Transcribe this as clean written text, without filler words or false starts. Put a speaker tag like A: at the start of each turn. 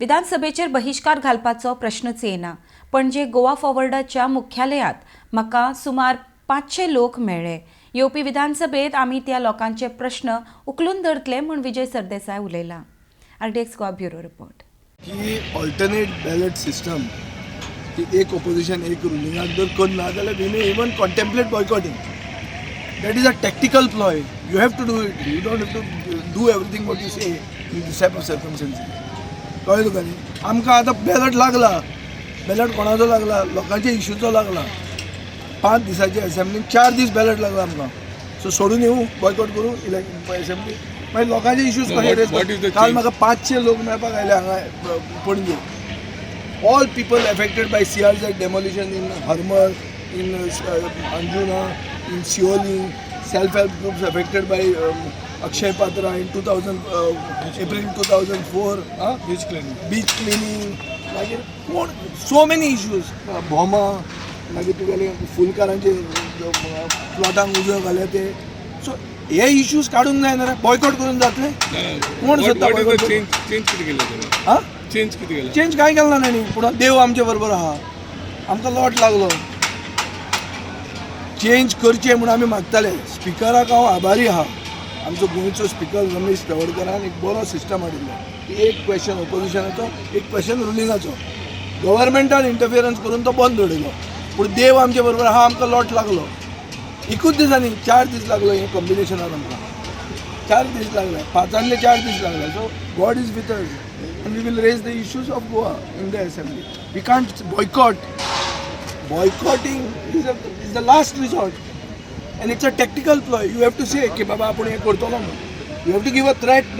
A: विधानसभेचेर बहिश्कार घालपाचो प्रश्नच येना. पणजे गोवा फॉरवर्डाच्या मुख्यालयांत म्हाका सुमार 500 लोक मेळ्ळे. येवपी विधानसभेत आमी त्या लोकांचे प्रश्न उखलून धरतले म्हूण विजय सरदेसाय उलयला. RDX Goa, bureau report.
B: की ऑल्टरनेट बॅलट सिस्टम की एक ओपोजिशन एक रुलिंगाक जर करना जाल्यार we may even contemplate boycotting. That is a tactical ploy. You have to do it. You don't have to do everything what you say in this type of circumstances. कळ्ळें तुका न्ही? आमकां आतां बॅलट लागला. बॅलट कोणाचो लागला? लोकांच्या इशूचो लागला. 5 दिसाचे असेंब्लीन 4 दीस बॅलट लागला आमकां. सो सोडून येवं, बॉयकॉट करूं इलेक्ट असेंब्ली? मागीर लोकांचे इश्यूज
C: No,
B: कशे?
C: What is the
B: काल
C: change?
B: म्हाका 500 लोक मेळपाक आयले हांगा Panaji. All people affected by CRZ demolition in Harmal, in Anjuna, in Siolim, self-help groups affected by Akshay Patra in 2000, April 2004, huh?
C: Beach cleaning.
B: Beach cleaning, मागीर कोण, so many issues, Bhoma, मागीर तुगेले फुलकारांचे प्लॉटांक उजो घाले ते. सो हे इश्यूज काडूंक जायना रे? बॉयकॉट करून जातले? कोण सोदता
C: what is the
B: boycott?
C: Change? Change कितें केलें तुमी?
B: हा?
C: चेंज कितें केलें?
B: चेंज कांय केलें ना तांणी, पूण देव आमचे बरोबर आहा. आमकां लॉट लागलो. चेंज करचें म्हूण आमी मागताले. स्पिकराक हांव आभारी आहा. आमचो गोंयचो स्पिकर रमेश तवडकरान एक बरो सिस्टम हाडिल्लो की एक क्वेश्चन ओपोजिशनाचो, एक क्वेश्चन रुलिंगाचो. गव्हर्मेंटान इंटरफियरन्स करून तो बंद उडयलो, पूण देव आमचे बरोबर आहा. आमकां लॉट लागलो. एकूच दिसांनी 4 दीस लागलो. हे कॉम्बिनेशनान आमकां 4 दीस लागले, पांचांतले 4 दीस लागले. So God is with us and we will raise the issues of Goa in the assembly. We can't boycott. Boycotting is the last resort and it's a tactical ploy. You have to say की बाबा, आपूण हें करतलो म्हणून. You have to give a threat, no?